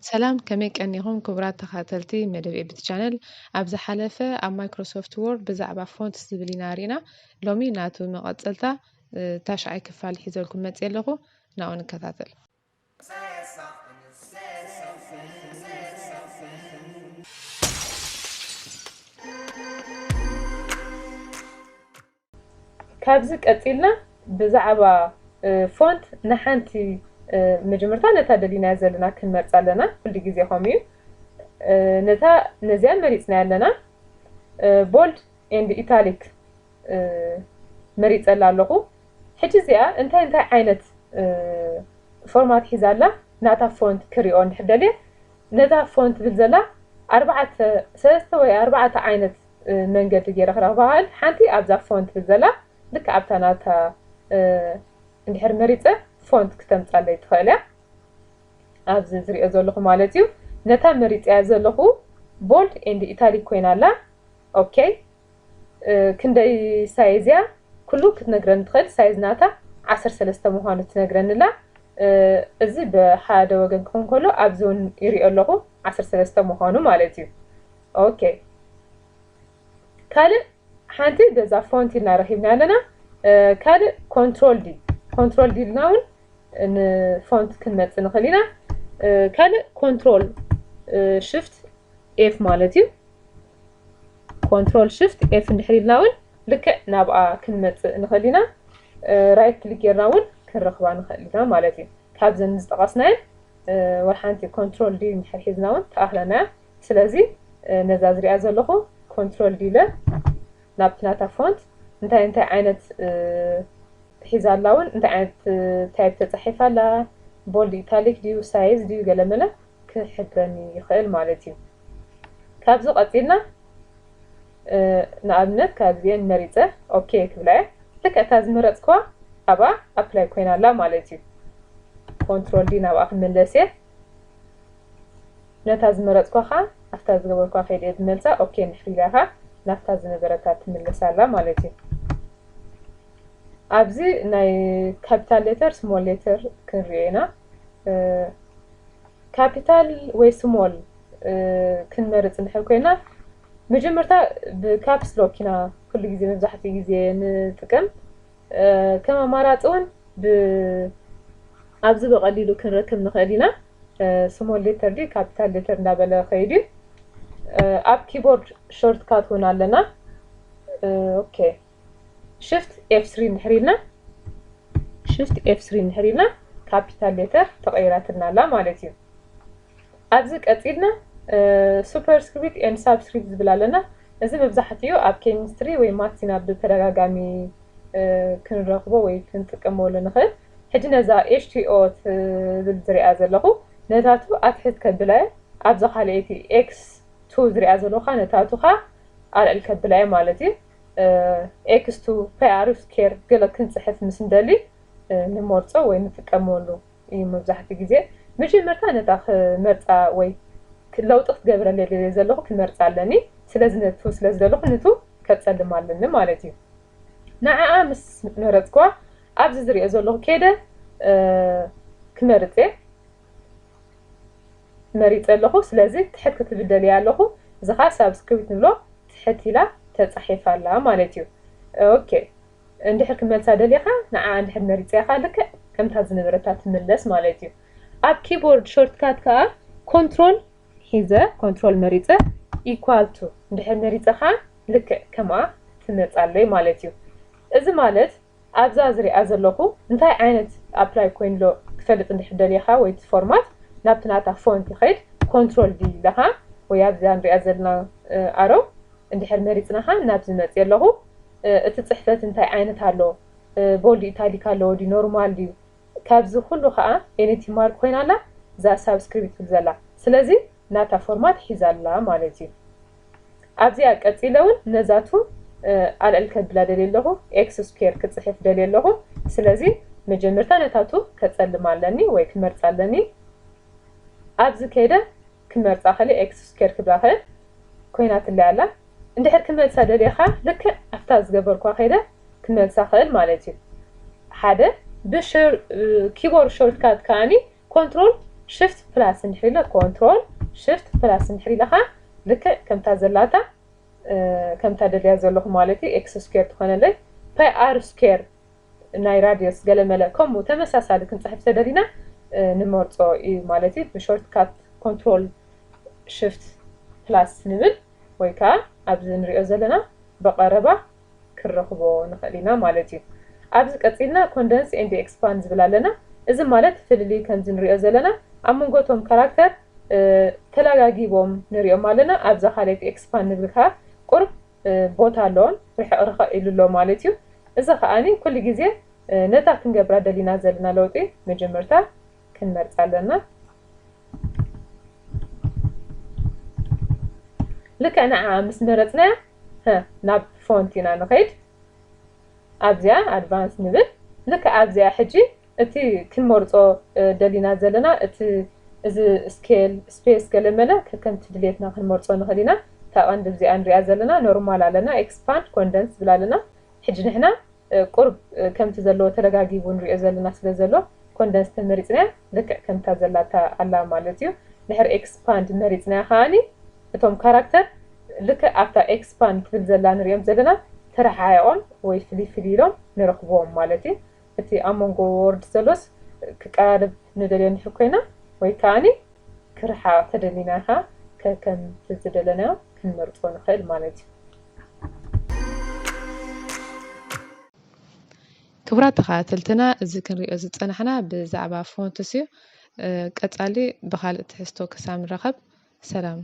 ሰላም፣ ከመይ ቀኒኹም ክቡራት ተኸታተልቲ መደብ ኤቢቲ ቻነል? ኣብ ዝሓለፈ ኣብ ማይክሮሶፍት ወርድ ብዛዕባ ፎንትስ ዝብል ኢና ርኢና። ሎሚ ናቱ መቐጸልታ፣ እ፣ ታሽዓይ ክፋል ሒዘልኩም መጽየ ኣለኹ። ናብኡ ንከታተል። ካብዚ ቀጺልና ብዛዕባ፣ እ፣ ፎንት ንሓንቲ፣ እ፣ መጀመርታ ነታ ደሊናያ ዘለና ክንመርጻ ኣለና። ኩሉ ግዜ ከምኡ እዩ። እ፣ ነታ፣ ነዚኣ መሪጽናያ ኣለና። እ፣ ቦልድ ኤንድ ኢታሊክ፣ እ፣ መሪጸላ ኣለኹ። ሕጂ እዚኣ እንታይ እንታይ ዓይነት፣ እ፣ ፎርማት ሒዛ ኣላ፣ ናታ ፎንት ክሪኦ እንድሕር ደልየ፣ ነታ ፎንት ትብል ዘላ ኣርባዕተ፣ ሰለስተ ወይ ኣርባዕተ ዓይነት፣ እ፣ መንገዲ ገይረ ክረኽባ እኽእል። ሓንቲ ኣብዛ ፎንት ትብል ዘላ፣ ልክዕ ኣብታ ናታ፣ እ፣ እንድሕር መሪጸ ፎንት ክተምጻለይ ትኽእል እያ። ኣብዚ ዝሪኦ ዘለኹ ማለት እዩ። ነታ መሪጸያ ዘለኹ ቦልድ ኤንድ ኢታሊክ ኮይና ኣላ። ኦኬ። እ፣ ክንደይ ሳይዝ እያ? ኩሉ ክትነግረኒ ትኽእል። ሳይዝ ናታ ዓሰርተ ሰለስተ ምዃኑ ትነግረኒ ኣላ። እ፣ እዚ ብሓደ ወገን ክኸውን ከሎ፣ ኣብዚ እውን ይሪኦ ኣለኹ ዓሰርተ ሰለስተ ምዃኑ ማለት እዩ። ኦኬ። ካልእ ሓንቲ በዛ ፎንት ኢልና ረኺብና ኣለና። እ፣ ካልእ ኮንትሮል ዲ፣ ኮንትሮል ዲ ኢልና እውን ንፎንት ክንመጽእ ንኽእል ኢና። እ፣ ካልእ ኮንትሮል፣ እ፣ ሽፍት ኤፍ ማለት እዩ። ኮንትሮል ሽፍት ኤፍ እንድሕር ኢልና እውን ልክዕ ናብኣ ክንመጽእ ንኽእል ኢና። እ፣ ራይት ክሊክ ጌርና እውን ክንረኽባ ንኽእል ኢና ማለት እዩ። ካብዘን ዝጠቐስናየን፣ እ፣ ወላ ሓንቲ ኮንትሮል ዲ እንድሕር ሒዝና እውን ትኣኽለና እያ። ስለዚ፣ እ፣ ነዛ ዝሪኣ ዘለኹ ኮንትሮል ዲ ኢለ ናብቲ ናታ ፎንት እንታይ እንታይ ዓይነት፣ እ፣ ሒዛ ኣላ እውን እንታይ ዓይነት፣ እ፣ ታይፕ ተጻሒፋ ኣላ፣ ቦልድ፣ ኢታሊክ ድዩ፣ ሳይዝ ድዩ፣ ገለመለ ክሕብረኒ ይኽእል ማለት እዩ። ካብዚ ቀጺልና፣ እ፣ ንኣብነት ካብዚአን መሪጸ ኦኬ ክብላ እየ። ልክዕ እታ ዝመረጽክዋ ኣብኣ ኣፕላይ ኮይና ኣላ ማለት እዩ። ኮንትሮል ዲ ናብኣ ክምለስ እየ። ነታ ዝመረጽኳ ኸኣ ኣብታ ዝገበርኳ ከይደ እየ ዝመልሳ። ኦኬ እንድሕር ኢላ ኸኣ ናብታ ዝነበረታ ትምለስ ኣላ ማለት እዩ። ኣብዚ ናይ ካፒታል ሌተር፣ ስሞል ሌተር ክንሪኦ ኢና። እ፣ ካፒታል ወይ ስሞል፣ እ፣ ክንመርጽ እንድሕር ኮይና፣ መጀመርታ ብካፕስ ሎክ ኢና ኩሉ ግዜ፣ መብዛሕትኡ ግዜ ንጥቀም። እ፣ ከም ኣማራጺ እውን ብ-፣ ኣብዚ ብቐሊሉ ክንረክብ ንኽእል ኢና። እ፣ ስሞል ሌተር ድዩ ካፒታል ሌተር እንዳበለ ኸይዱ እዩ። እ፣ ኣብ ኪቦርድ ሾርትካት እውን ኣለና። እ፣ ኦኬ። ሽፍት ኤፍ ስሪ እንድሕር ኢልና፣ ሽፍት ኤፍ ስሪ እንድሕር ኢልና፣ ካፒታል ሌተር ተቐይራትና ኣላ ማለት እዩ። ኣብዚ ቀጺልና፣ እ፣ ሱፐርስክሪፕት ኤንድ ሳብስክሪፕት ዝብል ኣለና። እዚ መብዛሕትኡ ኣብ ኬሚስትሪ ወይ ማትስ ኢና ብተደጋጋሚ፣ እ፣ ክንረኽቦ ወይ ክንጥቀመሉ ንኽእል። ሕጂ ነዛ ኤች ቱ ኦ ትብል ዝሪኣ ዘለኹ፣ ነታቱ ኣትሕት ከብላ እየ። ኣብዛ ካልኣይቲ ኤክስ ቱ ዝሪኣ ዘለኹ ነታቱ ኸኣ ኣልዕል ከብላ እየ ማለት እዩ። እ፣ ኤክስ ቱ ፓይ ኣር ስኩዌር ገለ ክንጽሕፍ ምስ እንደሊ፣ እ፣ ንመርጾ ወይ ንጥቀመሉ እዩ መብዛሕትኡ ግዜ። መጀመርታ ነታ ክመርጻ ወይ ክ-፣ ለውጢ ክትገብረለይ ደልየ ዘለኹ ክመርጻ ኣለኒ። ስለዚ ነቱ ስለ ዝደለኹ ንቱ ከጸልም ኣለኒ ማለት እዩ። ንዓኣ ምስ መረጽክዋ ኣብዚ ዝሪኦ ዘለኹ ከይደ፣ እ፣ ክመርጽ እየ። መሪጸ ኣለኹ። ስለዚ ትሕት ክትብል ደልየ ኣለኹ። እዚ ኸኣ ሳብስክሪፕት ንብሎ ትሕት ኢላ ተጻሒፋ ኣላ ማለት እዩ። ኦኬ። እንድሕር ክመልሳ ደሊኻ፣ ንዓ እንድሕር መሪጸያ ኸኣ ልክዕ ከምታ ዝነበረታ ትምለስ ማለት እዩ። ኣብ ኪቦርድ ሾርትካት ከኣ ኮንትሮል ሒዘ፣ ኮንትሮል መሪጸ፣ ኢኳል ቱ እንድሕር መሪጸ ኸኣ ልክዕ ከምኣ ትመጻለይ ማለት እዩ። እዚ ማለት ኣብዛ ዝሪኣ ዘለኹ እንታይ ዓይነት ኣፕላይ ኮይኑ ኣሎ ክፈልጥ እንድሕር ደሊኻ ወይ እቲ ፎርማት ናብቲ ናታ ፎንት ይኸይድ፣ ኮንትሮል ዲ ኢለኻ ወይ ኣብዛ ንሪኣ ዘለና፣ እ፣ ኣሮ እንድሕር መሪጽናኻ ናብዚ መጽእ ኣለኹ። እ፣ እቲ ጽሕፈት እንታይ ዓይነት ኣሎ? እ፣ ቦልድ ኢታሊክ ኣለዎ ድዩ? ኖርማል ድዩ? ካብዚ ኩሉ ኸኣ ኤኒቲ ማርክ ኮይና ኣላ፣ እዛ ሳብስክሪፕት ትብል ዘላ። ስለዚ ናታ ፎርማት ሒዛ ኣላ ማለት እዩ። ኣብዚኣ ቀጺለ እውን ነዛቱ፣ እ፣ ኣልዕል ከብላ ደልየ ኣለኹ፣ ኤክስ ስኩዌር ክጽሕፍ ደልየ ኣለኹ። ስለዚ መጀመርታ ነታቱ ከጸልም ኣለኒ ወይ ክመርጽ ኣለኒ። ኣብዚ ከይደ ክመርጻ ከለ ኤክስ ስኩዌር ክብላ ከለ ኮይናትለይ ኣላ። እንድሕር ክመልሳ ደልየኻ ልክዕ ኣብታ ዝገበርኳ ከይደ ክመልሳ ክእል ማለት እዩ። ሓደ ብኪቦርድ ሾርትካት ከኣኒ ኮንትሮል ሽፍት ፕላስ እንድሕር ኢለ ኮንትሮል ሽፍት ፕላስ እንድሕር ኢለኻ ልክዕ ከምታ ዘላታ ከምታ ደልያ ዘለኹ ማለት እዩ። ኤክስ ስኩዌር ትኾነለይ ፓይ ኣር ስኩዌር ናይ ራድየስ ገለመለ ከምኡ ተመሳሳሊ ክንፅሕፍ ተደሊና ንመርፆ እዩ ማለት እዩ። ብሾርትካት ኮንትሮል ሽፍት ፕላስ ንብል ወይ ከዓ ኣብዚ ንሪኦ ዘለና ብቐረባ ክንረኽቦ ንኽእል ኢና ማለት እዩ። ኣብዚ ቀፂልና ኮንደንስ ኤንድ ኤክስፓንድ ዝብል ኣለና። እዚ ማለት ፍልልይ ከምዚ ንሪኦ ዘለና ኣብ መንጎ እቶም ካራክተር ተላጋጊቦም ንሪኦም ኣለና። ኣብዛ ካልኣይቲ ኤክስፓንድ ንብል ከዓ ቁርብ ቦታ ኣለዎን ርሕቕ ርሕቕ ኢሉ ኣሎ ማለት እዩ። እዚ ከዓኒ ኩሉ ግዜ ነታ ክንገብራ ደሊና ዘለና ለውጢ መጀመርታ ክንመርፃ ኣለና። ልክዕ ንዓ ምስ መረፅናያ ናብ ፎንት ኢና ንኸይድ። ኣብዚኣ ኣድቫንስ ንብል። ልክዕ ኣብዚኣ ሕጂ እቲ ክንመርፆ ደሊና ዘለና እቲ እዚ ስኬል ስፔስ ገለመለ ከከምቲ ድሌትና ክንመርፆ ንኽእል ኢና። እታ ቀንዲ እዚኣ ንሪኣ ዘለና ኖርማል ኣለና፣ ኤክስፓንድ ኮንደንስ ዝብል ኣለና። ሕጂ ንሕና ቁርብ ከምቲ ዘለዎ ተደጋጊቡ ንሪኦ ዘለና ስለ ዘሎ ኮንደንስ ተመሪፅናያ ልክዕ ከምታ ዘላታ ኣላ ማለት እዩ። ድሕሪ ኤክስፓንድ መሪፅናያ ከዓኒ እቶም ካራክተር ልክዕ ኣብታ ኤክስፓንድ ትብል ዘላ ንሪኦም ዘለና ተረሓሒቖም ወይ ፍልይ ፍልይ ኢሎም ንረኽብዎም ማለት እዩ። እቲ ኣብ መንጎ ወርድ ዘሎስ ክቀራረብ ንደልዮ እንድሕር ኮይና ወይ ከዓኒ ክርሓቕ ተደሊና ከ ከከም ዝደለናዮ ክንመርጾ ንኽእል ማለት እዩ። ክቡራት ተኸታተልትና፣ እዚ ክንሪኦ ዝጸናሕና ብዛዕባ ፎንትስ እዩ። ቀጻሊ ብኻልእ ትሕዝቶ ክሳብ ንራኸብ ሰላም።